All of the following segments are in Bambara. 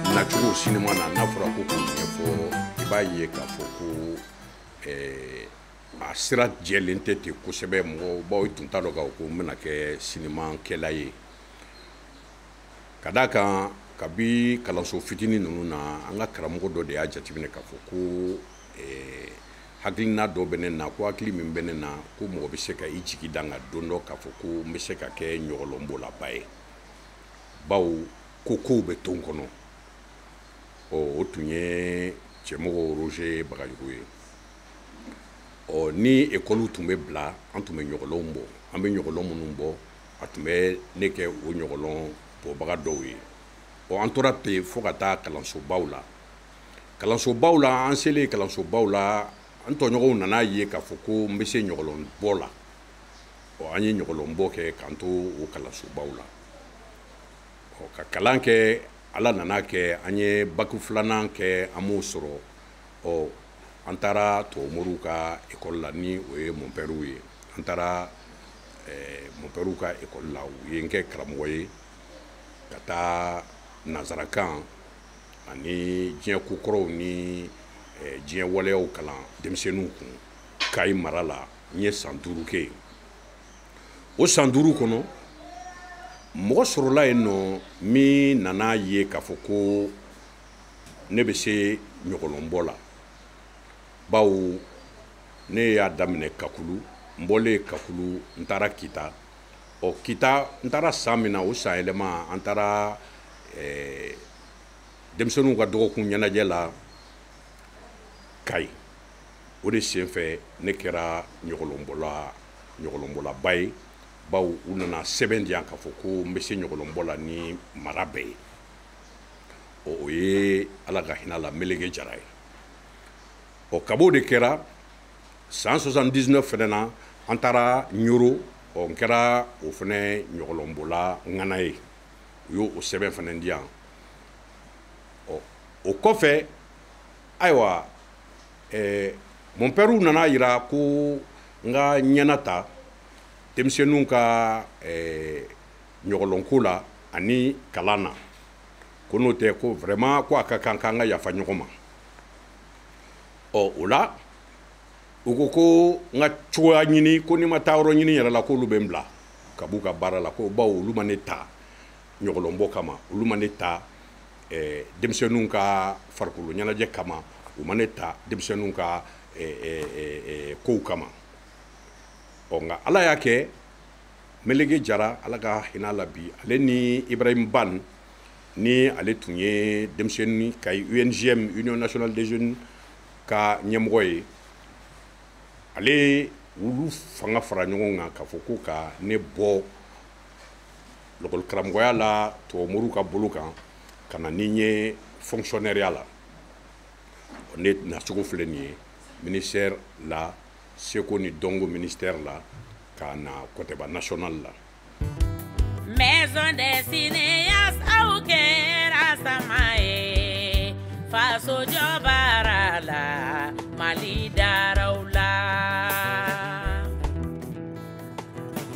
Nacogo sinima na, n'a fɔra ko k'o ɲɛfɔ, i b'a ye k'a fɔ ko a sira jɛlen tɛ ten kosɛbɛ. Mɔgɔ bawo i tun t'a dɔn k'a fɔ ko n bɛna kɛ sinimakɛla ye, ka d'a kan kabi kalanso fitinin ninnu na, an ka karamɔgɔ dɔ de y'a jateminɛ k'a fɔ ko hakilina dɔ bɛ ne na, ko hakili min bɛ ne na, ko mɔgɔ bɛ se ka i jigi da n kan don dɔ k'a fɔ ko n bɛ se ka kɛ ɲɔgɔlɔnbolaba ye, bawo ko kow bɛ to n kɔnɔ. Ɔ, o tun ye Cɛmɔgɔ Roger Bagayogo ye. Ɔ, ni ekɔliw tun bɛ bila, an tun bɛ ɲɔgɔlɔnw bɔ. An bɛ ɲɔgɔlɔn minnu bɔ, a tun bɛ ne kɛ o ɲɔgɔlɔn bɔbaga dɔw ye. Ɔ, an tora ten fo ka taa kalansobaw la. Kalansobaw la, an selen kalansobaw la, an tɔɲɔgɔnw nana ye k'a fɔ ko n bɛ se ɲɔgɔlɔn bɔ la. Ɔ, an ye ɲɔgɔlɔn bɔ kɛ k'an to o kalansobaw la. Ɔ, ka kalan kɛ, Ala nana kɛ an ye bac filanan kɛ, an m'o sɔrɔ. Ɔ, an taara tubabumoriw ka ekɔli la, ni o ye mon père ye. An taara mon père ka ekɔli la, u ye n kɛ karamɔgɔ ye ka taa nanzarakan ani diɲɛ kokɔrɔw ni diɲɛ waleyaw kalan denmisɛnninw kun Kayi mara la. N ye san 5 kɛ yen. O san 5 kɔnɔ, mɔgɔ sɔrɔla yen nɔ min nana ye k'a fɔ ko ne bɛ se ɲɔgɔlɔnbɔ la, bawo ne y'a daminɛ Kakulu. N bɔlen Kakulu, n taara Kita. Ɔ, Kita, n taara san min na, o san yɛlɛma, an taara denmisɛnninw ka dɔgɔkun ɲɛnajɛ la Kayi. O de senfɛ ne kɛra ɲɔgɔlɔnbɔlaba ye, bawo u nana sɛbɛn di yan k'a fɔ ko n bɛ se ɲɔgɔlɔnbɔ la ni mara bɛɛ ye. Ɔ, o ye Ala ka hinɛ la Meleke Jara ye. Ɔ, kab'o de kɛra san 79 fɛnɛ na, an taara Ɲoro. Ɔ, n kɛra o fɛnɛ ɲɔgɔlɔnbɔla ŋana ye, u y'o sɛbɛn fɛnɛ di yan. Ɔ, o kɔfɛ, ayiwa, mon père nana yira ko n ka ɲɛna ta denmisɛnninw ka ɲɔgɔlɔnko la ani kalan na, ko n'o tɛ ko vraiment ko a ka kan k'an ka yafa ɲɔgɔn ma. Ɔ, o la u ko ko n ka cogoya ɲini, ko ni ma taa yɔrɔ ɲini yɛrɛ la, k'olu bɛ n bila ka b'u ka baara la, ko bawo olu ma ne ta ɲɔgɔlɔnbɔ kama, olu ma ne ta denmisɛnninw ka farikolo ɲɛnajɛ kama, u ma ne ta denmisɛnninw ka kow kama. Ɔ, nka Ala y'a kɛ Meleke Jara, Ala ka hinɛ la bi, ale ni Ibrahim Ban, ni ale tun ye denmisɛnnin Kayi UNJM, Union nationale des jeunes, ka ɲɛmɔgɔ ye, ale olu fanga fara ɲɔgɔn kan k'a fɔ ko ka ne bɔ lakɔli karamɔgɔya la tubabumoriw ka bolo kan ka na ni n ye fonctionnaire la. Ne nacogo filɛ nin ye ministère la, seko ni dɔnko ministère la, ka na Kɔtɛba national la. Maison des cinéastes, aw kɛra sama ye faso jɔ baara la, Mali daraw la.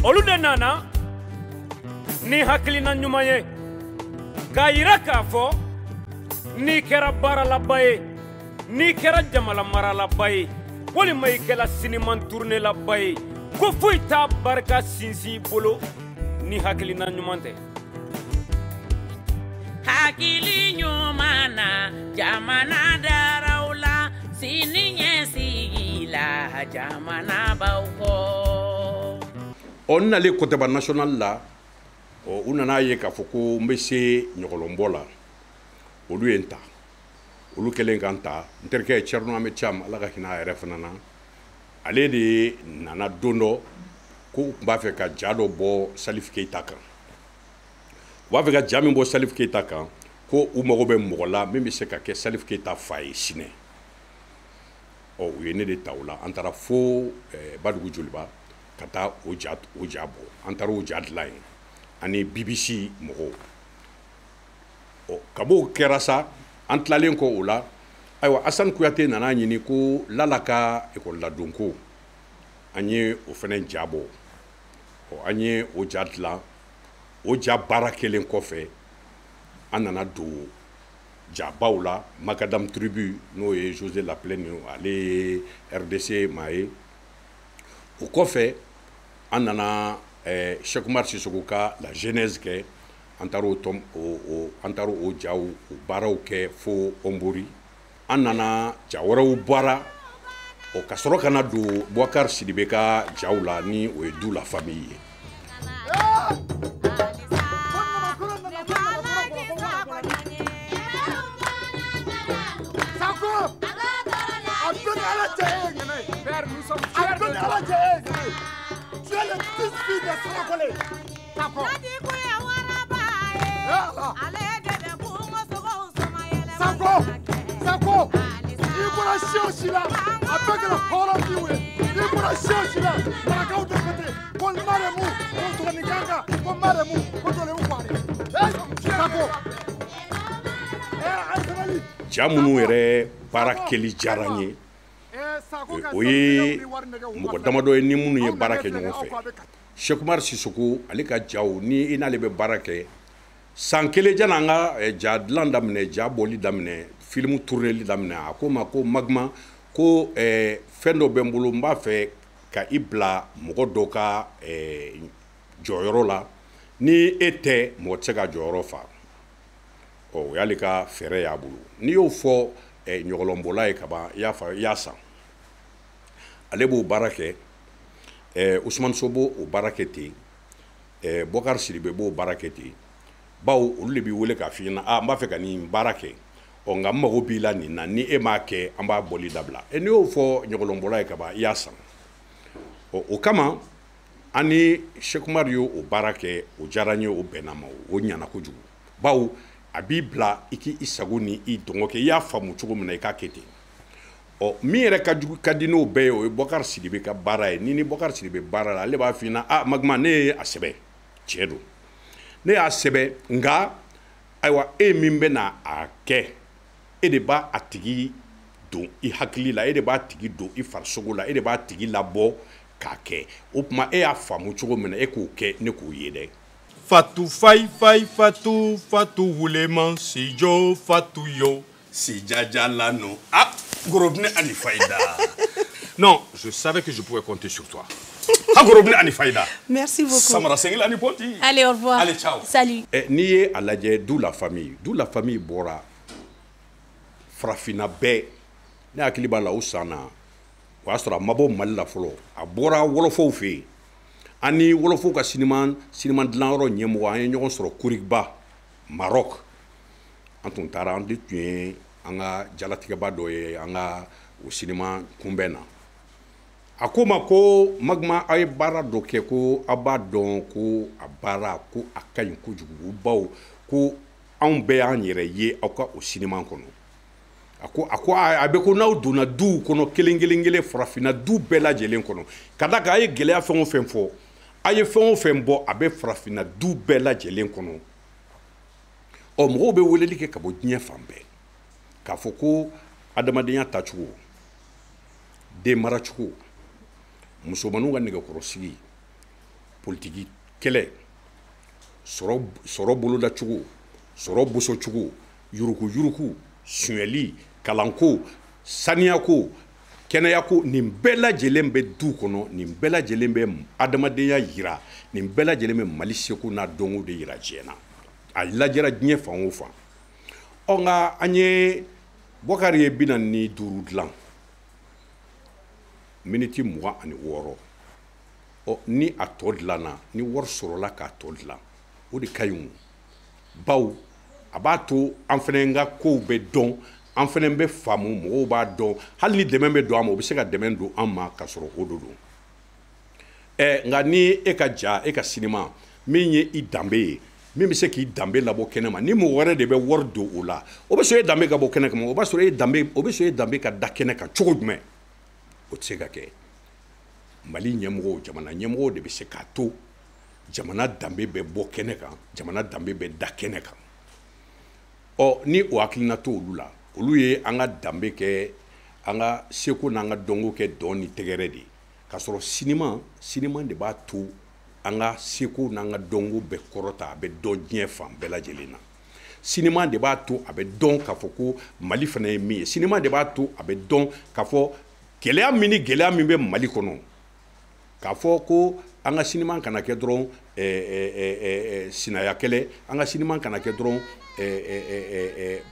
Olu de nana ni hakilina ɲuman ye k'a yira k'a fɔ n'i kɛra baaralaba ye, n'i kɛra jamana maralaba ye, walima i kɛra siniman tournelaba ye, ko foyi t'a barika sinsin i bolo ni hakilina ɲuman tɛ. Hakili ɲuman na jamana daraw la, sini ɲɛsigi la jamana b'aw kɔ. Ɔ, n nalen Kɔtɛba national la, ɔ, u nana ye k'a fɔ ko n bɛ se ɲɔgɔlɔnbɔ la. Olu ye n ta. Olu kɛlen ka n ta, n terikɛ Thierno Ahmed Thiam, Ala ka hinɛ a yɛrɛ fana na, ale de nana don dɔ ko u tun b'a fɛ ka ja dɔ bɔ Salif Keita kan. U b'a fɛ ka ja min bɔ Salif Keita kan, ko u mago bɛ mɔgɔ la min bɛ se ka kɛ Salif Keita fa ye sinɛ. Ɔ, u ye ne de ta o la. An taara fo Badugu Joliba ka taa o ja bɔ. An taara o ja dilan yen ani BBC mɔgɔw. Ɔ, kab'o kɛra sa, an tilalen kɔ o la, ayiwa, Asani Kuyate nana ɲini ko Lala ka ekɔli ladon ko, an ye o fɛnɛ ja bɔ. Ɔ, an ye o ja dilan. O ja baara kɛlen kɔfɛ, an nana don jabaw la. Macadam Tribu, n'o ye José Laplaine ye, ale ye RDC maa ye. O kɔfɛ an nana Cheikh Oumar Sissoko ka La Genèse kɛ. An taara o tɔm o an taara o jaw, o baaraw kɛ fo Hombori. An nana ja wɛrɛw baara o ka sɔrɔ ka na don Boubacar Sidibe ka jaw la, ni o ye Du la famille ye. Tu es le fils de Sarakole. Sako, Sako, i bɔra si o si la, a bɛɛ kɛra hɔrɔn fiw ye. I bɔra si o si la, marakaw de ko ten ko maremu, ko tɔgɔninkanka, ko maremu, ko tɔlemu kware. Sako, a ye sabali. Ja minnu yɛrɛ baara kɛli diyara n ye, o ye mɔgɔ damadɔ ye ni minnu ye baara kɛ ɲɔgɔn fɛ. Cheikh Oumar Sissoko, ale ka jaw, ni i n'ale bɛ baara kɛ san kelen janni an ka ja dilan daminɛ, ja bɔli daminɛ, film tourneli daminɛ, a ko ma ko Magma, ko fɛn dɔ bɛ n bolo, n b'a fɛ ka i bila mɔgɔ dɔ ka jɔyɔrɔ la, ni e tɛ mɔgɔ tɛ se ka jɔyɔrɔ fa. Ɔ, o y'ale ka fɛɛrɛ y'a bolo. N'i y'o fɔ ɲɔgɔlɔnbɔla ye kaban, i y'a fa, i y'a san. Ale b'o baara kɛ, Ousmane Sow b'o baara kɛ ten, Boubacar Sidibe b'o baara kɛ ten. Bawo olu de b'i wele k'a f'i ɲɛna, a n b'a fɛ ka nin baara kɛ, ɔ nka n mago b'i la nin na, ni e m'a kɛ an b'a bɔli dabila. N'i y'o fɔ ɲɔgɔlɔnbɔla ye kaban, i y'a san. Ɔ, o kama an ni Cheikh Oumar y'o baara kɛ, o diyara n ye, o bɛnna ma, o ɲɛna kojugu. Bawo a b'i bila i k'i sago ni i dɔngɔ kɛ, i y'a faamu cogo min na i k'a kɛ ten. Ɔ, min yɛrɛ ka jugu ka di n'o bɛɛ ye, o ye Boubacar Sidibe ka baara ye. Ni Boubacar Sidibe baara la, ale b'a f'i ɲɛna, a Magma, ne ye a sɛbɛn, tiɲɛ don, ne y'a sɛbɛn, nka ayiwa e min bɛ na a kɛ, e de b'a a tigi don i hakili la, e de b'a tigi don i farisogo la, e de b'a tigi labɔ k'a kɛ. O tuma e y'a faamu cogo min na, e k'o kɛ, ne k'o ye dɛ. Fatou fay fay Fatou Fatou wuleman sijo Fatou yo si jajalano. Ah, Gorobine ani Faïda. Non, je savais que je pouvais compter sur toi. Ah, Gorobine ani Faïda. Merci beaucoup. Samara Sengil ani Ponti. Allez, au revoir. Allez, ciao. Salut. N'i ye a lajɛ, Du la famille, Du la famille bɔra farafinna bɛɛ. Ne hakili b'a la o san na, o y'a sɔrɔ a ma bɔ Mali la fɔlɔ, a bɔra wɔlɔfɔw fɛ yen. An ni wɔlɔfɔw ka sinima dilanyɔrɔ ɲɛmɔgɔ, an ye ɲɔgɔn sɔrɔ Khouribga, Maroc. An tun taara, an de tun ye an ka jalatigɛba dɔ ye an ka o sinima kunbɛn na. A ko ma ko Magma, aw ye baara dɔ kɛ, ko aw b'a dɔn ko a baara ko a ka ɲi kojugu, bawo ko anw bɛɛ y'an yɛrɛ ye aw ka o sinima kɔnɔ. A ko a bɛ ko n'aw donna duw kɔnɔ kelen kelen kelen, farafinna du bɛɛ lajɛlen kɔnɔ, ka d'a kan a ye gɛlɛya fɛn o fɛn fɔ, a ye fɛn o fɛn bɔ, a bɛ farafinna du bɛɛ lajɛlen kɔnɔ. Ɔ, mɔgɔw bɛ weleli kɛ ka bɔ diɲɛ fan bɛɛ k'a fɔ ko adamadenya taacogo, den maracogo, musomaninw ka nɛgɛkɔrɔsigi, politiki kɛlɛ, sɔrɔ bolodacogo, sɔrɔ bosocogo, yuruguyurugu, sonyɛli, kalanko, saniyako, kɛnɛyako, nin bɛɛ lajɛlen bɛ du kɔnɔ, nin bɛɛ lajɛlen bɛ adamadenya yira, nin bɛɛ lajɛlen bɛ Mali seko n'a dɔnko de yira diɲɛ na. A lajɛra diɲɛ fan o fan. Ɔ, nka an ye Boubacar ye 45 dilan, miniti 26. Ɔ, ni a tɔ dilanna, ni wari sɔrɔla k'a tɔ dilan, o de ka ɲi o. Bawo a b'a to an fɛnɛ ka kow bɛ dɔn, an fɛnɛ bɛ faamu, mɔgɔw b'a dɔn. Hali ni dɛmɛ bɛ don an ma, o bɛ se ka dɛmɛ don an ma k'a sɔrɔ o de don. Nka ni e ka ja, e ka sinima min ye i danbe ye, min bɛ se k'i danbe labɔ kɛnɛ ma, ni mɔgɔ wɛrɛ de bɛ wari don o la, o bɛ sɔrɔ e danbe ka bɔ kɛnɛ kan, o b'a sɔrɔ e danbe, o bɛ sɔrɔ e danbe ka da kɛnɛ kan cogo jumɛn? O tɛ se ka kɛ. Mali ɲɛmɔgɔw, jamana ɲɛmɔgɔw de bɛ se k'a to jamana danbe bɛ bɔ kɛnɛ kan, jamana danbe bɛ da kɛnɛ kan. Ɔ, ni o hakilina t'olu la, olu ye an ka danbe kɛ, an ka seko n'an ka dɔnko kɛ dɔn ni tɛgɛrɛ de ye. K'a sɔrɔ sinima de b'a to an ka seko n'an ka dɔnko bɛɛ kɔrɔta, a bɛ dɔn diɲɛ fan bɛɛ lajɛlen na. Sinima de b'a to a bɛ dɔn k'a fɔ ko Mali fana ye min ye. Sinima de b'a to a bɛ dɔn k'a fɔ gɛlɛya min ni gɛlɛya min bɛ Mali kɔnɔ, k'a fɔ ko an ka sinima kana kɛ dɔrɔn sinaya kɛlɛ, an ka sinima kana kɛ dɔrɔn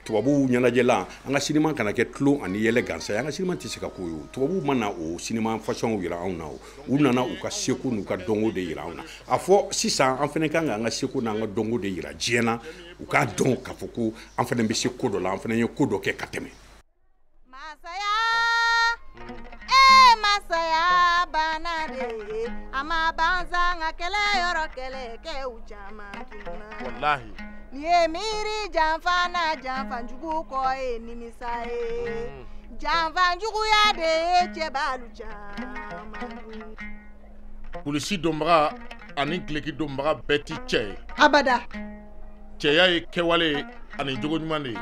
tubabuw ɲɛnajɛlan, an ka sinima kana kɛ tulon ani yɛlɛ gansan ye. An ka sinima tɛ se ka k'o ye. Tubabuw ma na o sinima façon yira anw na, o u nana u ka seko n'u ka dɔnko de yira anw na. A fɔ sisan an fana kan k'an ka seko n'an ka dɔnko de yira diɲɛ na, u k'a dɔn k'a fɔ ko an fana bɛ se ko dɔ la, an fana ye ko dɔ kɛ ka tɛmɛ. Masaya, ee masaya banna de, a ma ban sa, nka kɛlɛ yɔrɔ kɛlɛkɛw caman tununna. Walahi. Nin ye miiri janfa na janfanjugu kɔ ye nimisa ye. Janfanjuguya de ye cɛbalu caman dun. Kulisi donbaga ani gileki donbaga bɛɛ ti cɛ ye. Abada. Cɛya ye kɛwale ye ani jogo ɲuman de ye.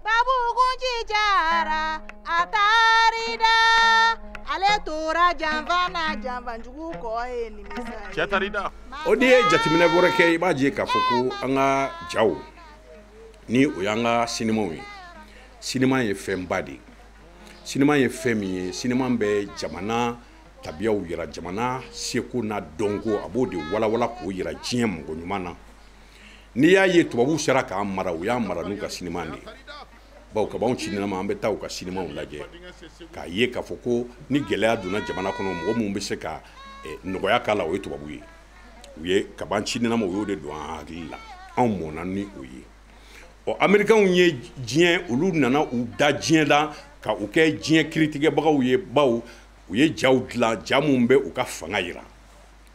Babugunci jara a taar'i da, ale tora janfa na janfanjugu kɔ ye nimisa ye. Cɛ taar'i da. O n'i ye jateminɛ wɛrɛ kɛ, i b'a ye k'a fɔ ko an ka jaw ni o y'an ka sinimaw ye. Sinima ye fɛnba de ye. Sinima ye fɛn min ye, sinima bɛ jamana tabiyaw yira, jamana seko n'a dɔnko, a b'o de walawala k'o yira diɲɛ mɔgɔ ɲuman na. N'i y'a ye tubabuw sera k'an mara, u y'an mara n'u ka sinima de ye. Bawo kabanw cinama an bɛ taa u ka sinimaw lajɛ k'a ye k'a fɔ ko ni gɛlɛya donna jamana kɔnɔ, mɔgɔ minnu bɛ se ka nɔgɔya k'a la, o ye tubabu ye. U ye kaban cinama, u y'o de don an hakili la, anw mɔnna ni o ye. Ɔ Américains ye diɲɛ, olu nana u da diɲɛ la ka u kɛ diɲɛ kiritigɛbagaw ye, bawo u ye jaw dilan, ja minnu bɛ u ka fanga yira,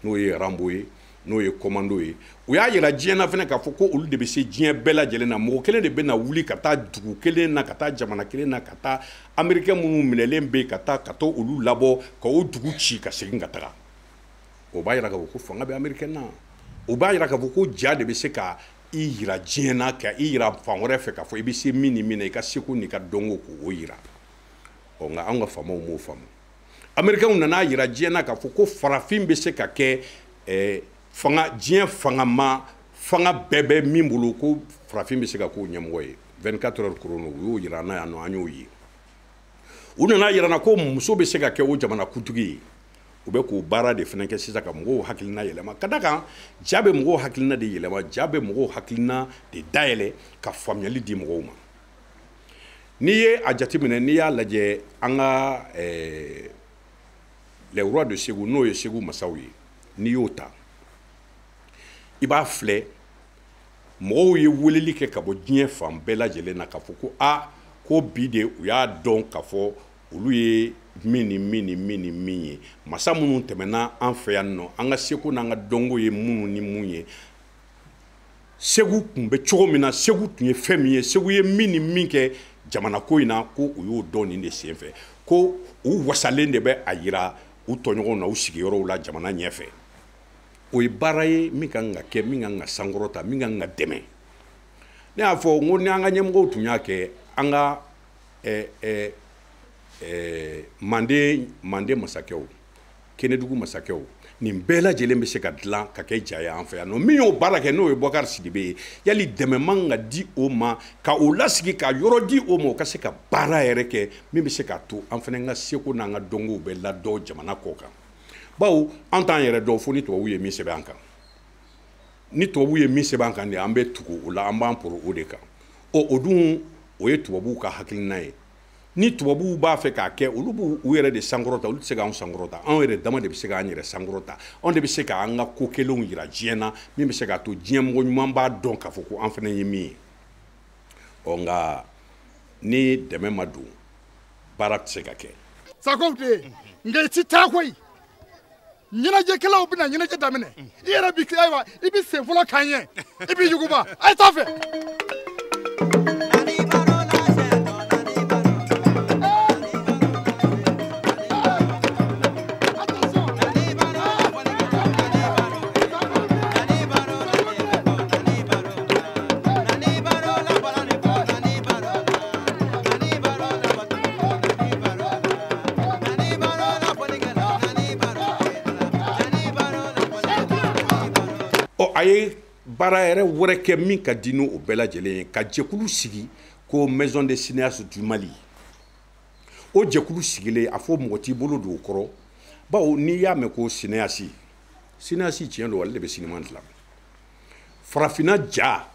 n'o ye Rambo ye, n'o ye commando ye. U y'a yira diɲɛ na fana k'a fɔ ko olu de bɛ se diɲɛ bɛɛ lajɛlen na. Mɔgɔ kelen de bɛ na wuli ka taa dugu kelen na, ka taa jamana kelen na, ka taa Américain minnu minɛlen bɛ yen, ka taa olu labɔ, ka o dugu ci, ka segin ka taga. O b'a yira k'a fɔ ko fanga bɛ Américain na. O b'a yira k'a fɔ ko ja de bɛ se ka i yira diɲɛ na, ka i yira fan wɛrɛ fɛ k'a fɔ i bɛ se min ni min na, i ka seko n'i ka dɔnko k'o yira. Ɔ nka anw ka faamaw m'o faamu. Américains nana yira diɲɛ na k'a fɔ ko farafin bɛ se ka kɛ fanga, diɲɛ fangama, fanga bɛɛ bɛ min bolo, ko farafin bɛ se ka k'o ɲɛmɔgɔ ye. 24 heures chrono, u y'o yira an na yan nɔ, an y'o ye. U nana yira n na ko muso bɛ se ka kɛ o jamana kuntigi ye. U bɛ k'o baara de fana kɛ sisan ka mɔgɔw hakilina yɛlɛma. Ka da kan, ja bɛ mɔgɔw hakilina de yɛlɛma, ja bɛ mɔgɔw hakilina de dayɛlɛ ka faamuyali di mɔgɔw ma. N'i ye a jateminɛ, n'i y'a lajɛ an ka les rois de Segu, n'o ye Segu masaw ye, n'i y'o ta, i b'a filɛ, mɔgɔw ye weleli kɛ ka bɔ diɲɛ fan bɛɛ lajɛlen na k'a fɔ ko a ko bi de u y'a dɔn k'a fɔ olu ye min ni min ni min ni min ye. Masa minnu tɛmɛna an fɛ yan nɔ, an ka seko n'an ka dɔnko ye minnu ni mun ye, Segu tun bɛ cogo min na, Segu tun ye fɛn min ye, Segu ye min ni min kɛ jamana ko in na, ko u y'o dɔn nin de senfɛ, ko u wasalen de bɛ a yira u tɔɲɔgɔnw na u sigiyɔrɔw la jamana ɲɛfɛ. O ye baara ye min kan ka kɛ, min kan ka sankɔrɔta, min kan ka dɛmɛ. Ne y'a fɔ n ko ni an ka ɲɛmɔgɔw tun y'a kɛ, an ka Manden masakɛw, Kɛnɛdugu masakɛw, nin bɛɛ lajɛlen bɛ se ka dilan ka kɛ ja ye an fɛ yan nɔ. Min y'o baara kɛ, n'o ye Bɔkari Sidibe ye, yali dɛmɛ man ka di o ma, ka o lasigi, ka yɔrɔ di o ma, o ka se ka baara yɛrɛ kɛ min bɛ se k'a to an fana ka seko n'an ka dɔnkow bɛ ladɔn jamana kɔ kan. Bawo an t'an yɛrɛ dɔn fo ni tubabu ye min sɛbɛn an kan. Ni tubabu ye min sɛbɛn an kan de, an bɛ tugu o la, an b'an poro o de kan. Ɔ o dun, o ye tubabuw ka hakilina ye. Ni tubabuw b'a fɛ k'a kɛ, olu b'u yɛrɛ de sankɔrɔta, olu tɛ se k'anw sankɔrɔta. Anw yɛrɛ dama de bɛ se k'an yɛrɛ sankɔrɔta. Anw de bɛ se k'an ka ko kelenw yira diɲɛ na, min bɛ se k'a to diɲɛ mɔgɔ ɲuman b'a dɔn k'a fɔ ko an fana ye min ye. Ɔ nka ni dɛmɛ ma don, baara tɛ se ka kɛ. Sakɔw de, nka i ti taa koyi. Ɲɛnajɛkɛlaw bɛna ɲɛnajɛ daminɛ. I yɛrɛ bi ayiwa, i bi sen fɔlɔ k'an ɲɛ, i b'i yuguba. A ye taa fɛ. A ye baara yɛrɛ wɛrɛ kɛ min ka di n'o bɛɛ lajɛlen ye, ka jɛkulu sigi ko Maison des cinéastes du Mali. O jɛkulu sigilen, a fɔ mɔgɔ t'i bolo don o kɔrɔ, bawo n'i y'a mɛn ko cinéaste, cinéaste tiɲɛ don, ale de bɛ sinima dilan. Farafinna ja,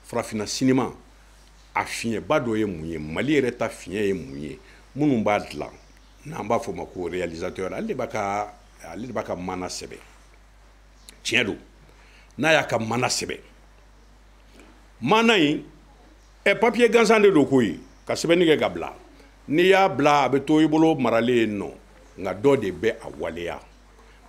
farafinna sinima, a fiɲɛba dɔ ye mun ye? Mali yɛrɛ ta fiɲɛ ye mun ye? Minnu b'a dilan, n'an b'a fɔ o ma ko réalisateur, ale de b'a ka mana sɛbɛn. Tiɲɛ don, n'a y'a ka mana sɛbɛn, mana in papier gansan de don koyi, ka sɛbɛnni kɛ ka bila. N'i y'a bila, a bɛ to i bolo maralen yen nɔ, nka dɔ de bɛ a waleya.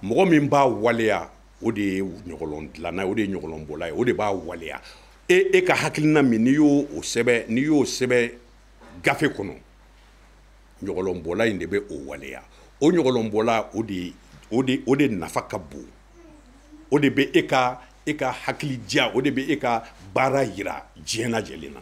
Mɔgɔ min b'a waleya, o de ye ɲɔgɔlɔn dilanna ye, o de ye ɲɔgɔlɔnbɔla ye, o de b'a waleya. E ka hakilina min, n'i y'o sɛbɛn, n'i y'o sɛbɛn gafe kɔnɔ, ɲɔgɔlɔnbɔla in de bɛ o waleya. O ɲɔgɔlɔnbɔla, o de nafa ka bon, o de bɛ e ka hakili diya, o de bɛ e ka baara yira diɲɛ lajɛlen na.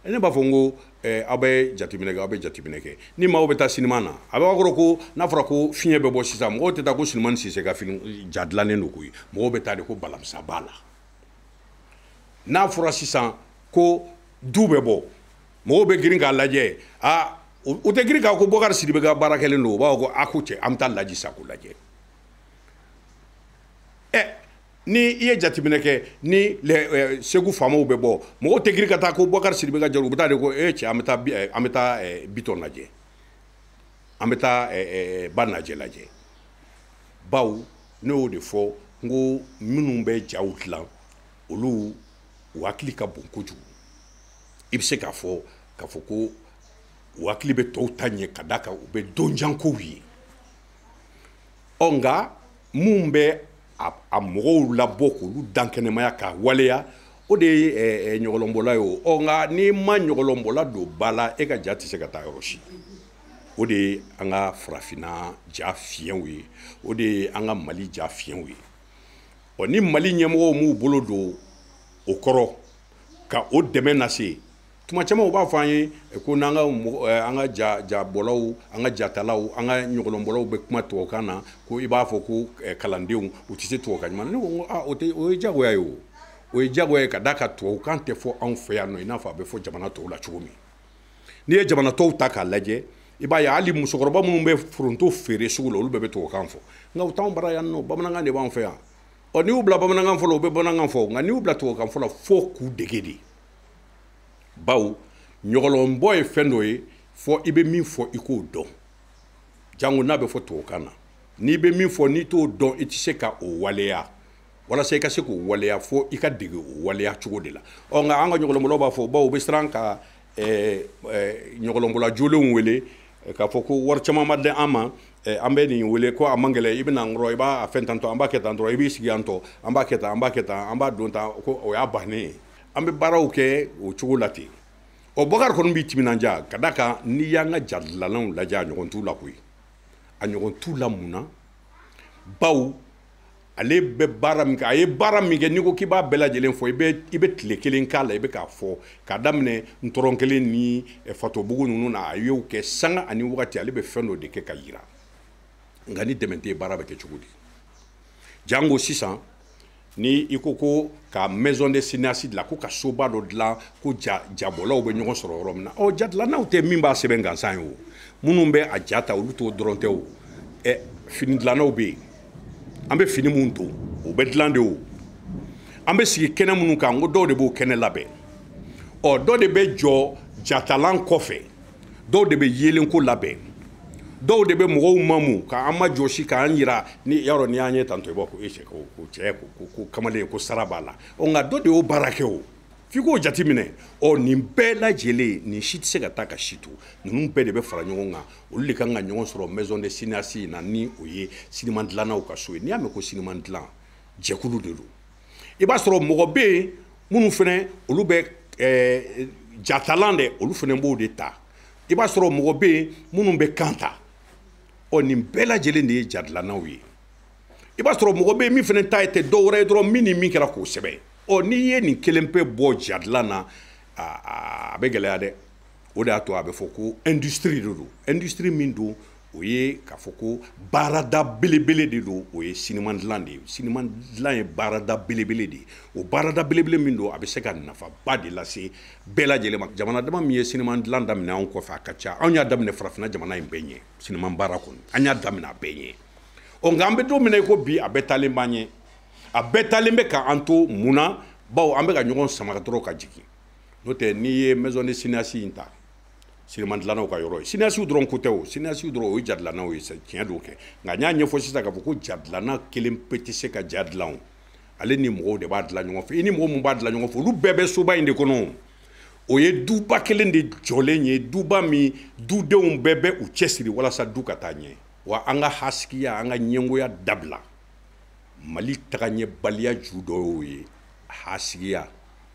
Ne b'a fɔ n ko aw bɛ jateminɛ kɛ, aw bɛ jateminɛ kɛ. Ni maaw bɛ taa sinima na, a b'a kɔrɔ ko n'a fɔra ko fiɲɛ bɛ bɔ sisan, mɔgɔw tɛ taa ko Sulemani Sise ka film ja dilannen don koyi, mɔgɔw bɛ taa de ko Balamisa b'a la. N'a fɔra sisan ko du bɛ bɔ, mɔgɔw bɛ girin k'a lajɛ. Aa, u tɛ girin k'a ko Bɔkari Sidibe ka baara kɛlen don, u b'a fɔ ko a ko cɛ, an bɛ taa Laji Sako lajɛ. Ni i ye jateminɛ kɛ, ni Segu faamaw bɛ bɔ, mɔgɔw tɛ girin ka taa ko Bɔkari Sidibe ka jaru, u bɛ taa de ko e cɛ, an bɛ taa Bitɔn lajɛ, an bɛ taa Ba Najɛ lajɛ. Bawo ne y'o de fɔ n ko minnu bɛ jaw dilan, olu u hakili ka bon kojugu. I bɛ se k'a fɔ ko u hakili bɛ tɔw ta ɲɛ, ka d'a kan u bɛ donjankow ye. Ɔ nka mun bɛ a mɔgɔw labɔ k'olu dankɛnɛmaya ka waleya, o de ye ɲɔgɔlɔnbɔla ye o. Ɔ nka n'i ma ɲɔgɔlɔnbɔla don ba la, e ka ja tɛ se ka taa yɔrɔ si. O de ye an ka farafinna ja fiɲɛw ye, o de ye an ka Mali ja fiɲɛw ye. Ɔ ni Mali ɲɛmɔgɔw m'u bolo don o kɔrɔ ka o dɛmɛ lase, tuma caman u b'a fɔ an ye ko n'an ka an ka jabɔlaw, an ka jatalaw, an ka ɲɔgɔlɔnbɔlaw bɛ kuma tubabukan na, ko i b'a fɔ ko kalandenw u tɛ se tubabukan ɲuman na. Ne ko aa, o tɛ, o ye diyagoya ye, o o ye diyagoya ye, ka d'a kan tubabukan tɛ fɔ anw fɛ yan nɔ i n'a fɔ a bɛ fɔ jamana tɔw la cogo min. N'i ye jamana tɔw ta k'a lajɛ, i b'a ye hali musokɔrɔba minnu bɛ foronto feere sugu la, olu bɛɛ bɛ tubabukan fɔ, nka u t'anw bara yan nɔ, bamanankan de b'anw fɛ yan. Ɔ n'i y'u bila bamanankan fɔ la, u bɛ bamanankan fɔ, nka n'i y'u bila tubabukan fɔ la, fo k'u dege de. Bawo ɲɔgɔlɔnbɔ ye fɛn dɔ ye, fɔ i bɛ min fɔ i k'o dɔn, jango n'a bɛ fɔ tubabukan na. N'i bɛ min fɔ n'i t'o dɔn, i tɛ se ka o waleya. Walasa i ka se k'o waleya, fo i ka dege o waleya cogo de la. Ɔ nka an ka ɲɔgɔlɔnbɔlaw b'a fɔ, bawo u bɛ siran ka ɲɔgɔlɔnbɔla jolenw wele k'a fɔ ko wari caman ma di an ma, an bɛ nin wele ko a man gɛlɛn, i bɛ na n kɔrɔ, i b'a fɛn tantɔ, an b'a kɛ tan dɔrɔn, i b'i sigi yan tɔ, an b'a kɛ tan, an b'a kɛ tan, an b'a don tan, ko o y'a bannen ye. An bɛ baaraw kɛ o cogo la ten. Ɔ Bɔkari kɔni b'i timinandiya, ka d'a kan n'i y'an ka ja dilannaw lajɛ, a ɲɔgɔn t'u la koyi. A ɲɔgɔn t'u la mun na? Bawo ale bɛ baara min kɛ, a ye baara min kɛ, n'i ko k'i b'a bɛɛ lajɛlen fɔ, i bɛ tile kelen k'a la, i bɛ k'a fɔ k'a daminɛ ntɔrɔn kelen ni Fatobugu ninnu na, a y'o kɛ sanga ani wagati, ale bɛ fɛn dɔ de kɛ ka yira. Nka ni dɛmɛ tɛ yen, baara bɛ kɛ cogo di? Jango sisan ni i ko ko ka maison des cinéastes dilan, ko ka soba dɔ dilan, ko jabɔlaw bɛ ɲɔgɔn sɔrɔ yɔrɔ min na. Ɔ ja dilannaw tɛ min b'a sɛbɛn gansan ye o, minnu bɛ a ja ta, olu t'o dɔrɔn tɛ o. Fini dilannaw bɛ yen, an bɛ fini mun don, o bɛ dilan de o. An bɛ sigi kɛnɛ minnu kan, n ko dɔw de b'o kɛnɛ labɛn. Ɔ dɔ de bɛ jɔ jatalan kɔfɛ, dɔw de bɛ yeelenko labɛn, dɔw de bɛ mɔgɔw mamu k'an ma jɔsi k'an yira ni yarɔ n'i y'an ye tantɔ, i b'a fɔ ko e cɛ, ko cɛ, ko kamalen, ko sara b'a la. Ɔ nka dɔ de y'o baara kɛ o, f'i k'o jateminɛ. Ɔ nin bɛɛ lajɛlen, nin si tɛ se ka taa ka si to, ninnu bɛɛ de bɛ fara ɲɔgɔn kan, olu de kan ka ɲɔgɔn sɔrɔ maison des cinéastes in na, ni o ye sinima dilannaw ka so ye. N'i y'a mɛn ko sinima dilan, jɛkulu de don. I b'a sɔrɔ mɔgɔ bɛ yen minnu fana, olu bɛ jatalan dɛ, olu fana b'o de ta. I b'a sɔrɔ mɔgɔ bɛ yen minnu bɛ kan ta. Ɔ nin bɛɛ lajɛlen de ye ja dilannaw ye. I b'a sɔrɔ mɔgɔ bɛ yen min fana ta tɛ dɔw wɛrɛ ye dɔrɔn, min ni min kɛra k'o sɛbɛn. Ɔ n'i ye nin kelen pe bɔ ja dilan na, a bɛ gɛlɛya dɛ. O de y'a to a bɛ fɔ ko industrie de don, industrie min don, O ye k'a fɔ ko baarada belebele de don, o ye siniman dilan de ye. Siniman dilan ye baarada belebele de ye. O baarada belebele min don, a bɛ se ka nafaba de lase bɛɛ lajɛlen ma. Jamana dama min ye siniman dilan daminɛ anw kɔfɛ, a ka ca. Anw y'a daminɛ farafinna jamana in bɛɛ ɲɛ, siniman baara kɔni an y'a daminɛ a bɛɛ ɲɛ. Ɔ nka an bɛ don min na i ko bi, a bɛɛ taalen b'an ɲɛ, a bɛɛ taalen bɛ k'an to mun na? Bawo an bɛ ka ɲɔgɔn sama dɔrɔn ka jigin. N'o tɛ, n'i ye maison de cinéaste in ta, siniman dilannaw ka yɔrɔ ye, cinéaste dɔrɔn ko tɛ o, cinéaste dɔrɔn o ye ja dilannaw ye, tiɲɛ don kɛ. Nka n y'a ɲɛfɔ sisan k'a fɔ ko ja dilanna kelen pe tɛ se ka ja dilan o, ale ni mɔgɔw de b'a dilan ɲɔgɔn fɛ. I ni mɔgɔ mun b'a dilan ɲɔgɔn fɛ, olu bɛɛ bɛ soba in de kɔnɔ. O ye duba kelen de jɔlen ye, duba min dudenw bɛɛ bɛ u cɛsiri walasa du ka taa ɲɛ. Wa an ka hasigiya, an ka ɲɛngoya dabila. Mali tagaɲɛbaliya ju dɔ y'o ye, hasigiya,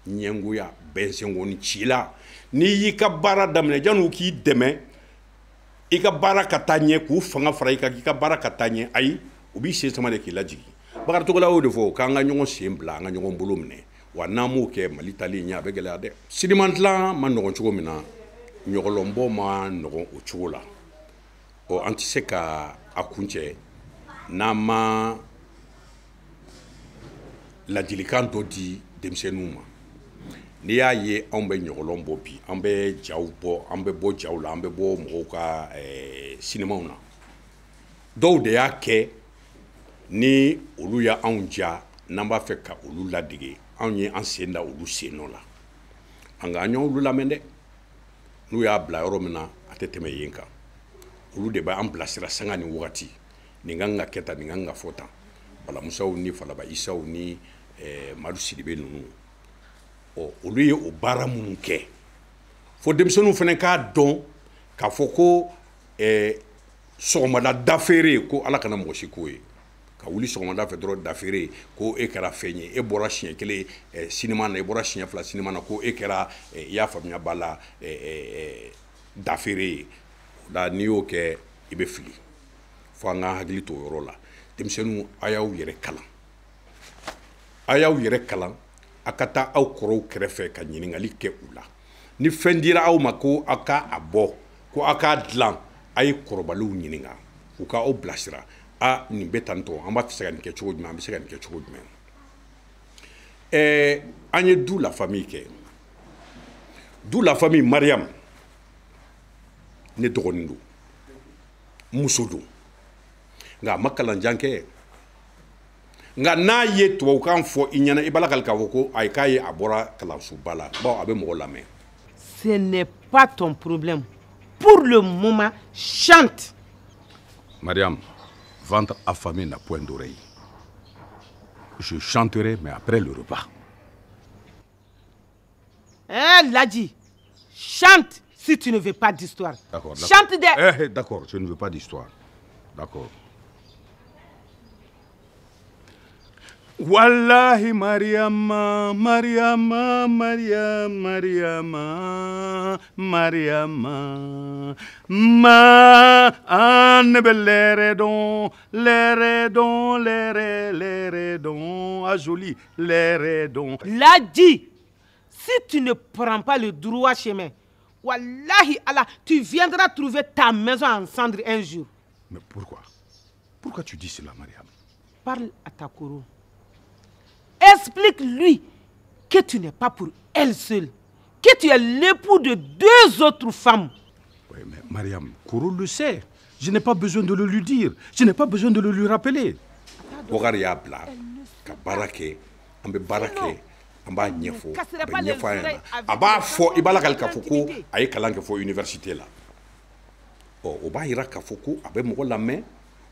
ɲɛngoya, bɛnsenkɔni ci la. N'i y'i ka baara daminɛ, janni k'i dɛmɛ i ka baara ka taa ɲɛ, k'u fanga fara i kan k'i ka baara ka taa ɲɛ, ayi, u b'i sen sama de k'i lajigin. Bakari Togola y'o de fɔ, k'an ka ɲɔgɔn sen bila, an ka ɲɔgɔn bolo minɛ. Wa n'an m'o kɛ, Mali tali ɲɛ a bɛ gɛlɛya dɛ. Siniman dilan ma nɔgɔn cogo min na, ɲɔgɔlɔnbɔ ma nɔgɔn o cogo la. Ɔ an tɛ se ka a kuncɛ n'an ma ladilikan dɔ di denmisɛnninw ma. N'i y'a ye anw bɛ ɲɔgɔlɔn bɔ bi, an bɛ jaw bɔ, an bɛ bɔ jaw la, an bɛ bɔ mɔgɔw ka sinimaw na, dɔw de y'a kɛ ni olu y'anw ja, n'an b'a fɛ ka olu ladege, anw ye an sen da olu sen nɔ la. Nka an y'olu lamɛn dɛ, n'u y'a bila yɔrɔ min na, a tɛ tɛmɛ yen kan. Olu de b'an bilasira sanga ni wagati, nin kan ka kɛ tan, nin kan ka fɔ tan. Balamusaw ni Falaba Isaw ni Madu Sidibe ninnu, ɔ olu ye o baara minnu kɛ, fo denmisɛnninw fana k'a dɔn k'a fɔ ko sɔgɔmada dafeere, ko Ala kana mɔgɔ si k'o ye. Ka wuli sɔgɔmada fɛ dɔrɔn dafeere, ko e kɛra fɛn ye, e bɔra siɲɛ kelen sinima na, e bɔra siɲɛ fila sinima na, ko e kɛra, i y'a faamuya ba la, dafeere ye. O la n'i y'o kɛ, i bɛ fili. Fo an k'an hakili to o yɔrɔ la. Denmisɛnninw, a y'aw yɛrɛ kalan, a y'aw yɛrɛ kalan, a ka taa aw kɔrɔw kɛrɛfɛ ka ɲininkali kɛ u la. Ni fɛn dira aw ma ko aw ka a bɔ, ko aw k'a dilan, a ye kɔrɔbalenw ɲininka, u ka aw bilasira. A nin bɛ tan tɔ, an b'a se ka nin kɛ cogo jumɛn, an bɛ se ka nin kɛ cogo jumɛn. An ye Du la famille kɛ. Du la famille, Mariam ne dɔgɔnin don, muso don, nka a ma kalanjan kɛ. Nka n'a ye tubabukan fɔ i ɲɛna, i b'a lakali k'a fɔ ko ayi, k'a ye a bɔra kalansoba la, bawo a bɛ mɔgɔ lamɛn. Ce n'est pas ton problème. Pour le moment, chante. Mariam, ventre affamé n'a point d'oreille. Je chanterai, mais après le repas. Hein, Ladji, chante si tu ne veux pas d'histoire. D'accord. Chante des... D'accord, je ne veux pas d'histoire. D'accord. Wallahi Mariama, Mariama, Mariama, Mariama, Mariama, ma anebe l'eredon, l'eredon, l'ere, l'eredon, ah joli, l'eredon. Ladji, si tu ne prends pas le droit chemin, wallahi Allah, tu viendras trouver ta maison en cendres un jour. Mais pourquoi? Pourquoi tu dis cela, Mariam? Parle à ta Koro. Explique-lui que tu n'es pas pour elle seule, que tu es l'époux de deux autres femmes. Oui, mais Mariam, Koro le sait. Je n'ai pas besoin de le lui dire. Je n'ai pas besoin de le lui rappeler. Bokari y'a bila ka baara kɛ, an bɛ baara kɛ, an b'a ɲɛfɔ, a bɛ ɲɛfɔ a ɲɛna. A b'a fɔ, i b'a lakali k'a fɔ ko a ye kalan kɛ fɔ université la. Ɔ o b'a yira k'a fɔ ko a bɛ mɔgɔ lamɛn,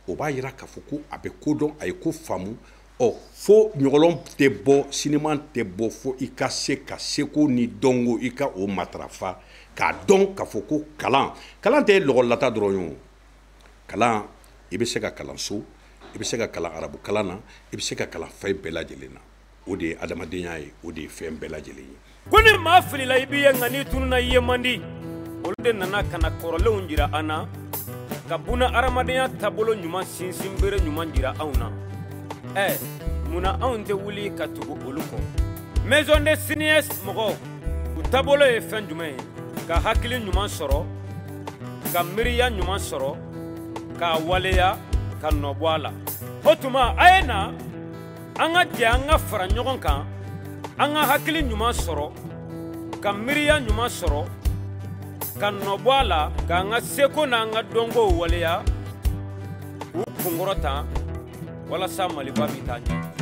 o b'a yira k'a fɔ ko a bɛ ko dɔn, a ye ko faamu. Ɔ fo ɲɔgɔlɔn tɛ bɔ, sinima tɛ bɔ, fo i ka se ka seko ni dɔnko i ka o matarafa, k'a dɔn k'a fɔ ko kalan tɛ lɔgɔlata dɔrɔn ye o. Kalan, i bɛ se ka kalan so, i bɛ se ka kalan arabu kalan na, i bɛ se ka kalan fɛn bɛɛ lajɛlen na. O de ye adamadenya ye, o de ye fɛn bɛɛ lajɛlen ye. Ko ni maa filila i b'i ye, nka n'i tununna i ye man di. Olu de nana ka na kɔrɔlenw jira an na, ka buna hadamadenya taabolo ɲuman sinsin bere ɲuman jira anw na. Munna anw tɛ wuli ka tugu olu kɔ? Maison de cinéaste mɔgɔw, u taabolo ye fɛn jumɛn ye? Ka hakili ɲuman sɔrɔ, ka miiriya ɲuman sɔrɔ, k'a waleya ka nɔ bɔ a la. O tuma a ye na an ka jɛ an ka fara ɲɔgɔn kan, an ka hakili ɲuman sɔrɔ, ka miiriya ɲuman sɔrɔ, ka nɔ bɔ a la, k'an ka seko n'an ka dɔnkow waleya k'u kunkɔrɔta walasa Maliba bɛ taa ɲɛ.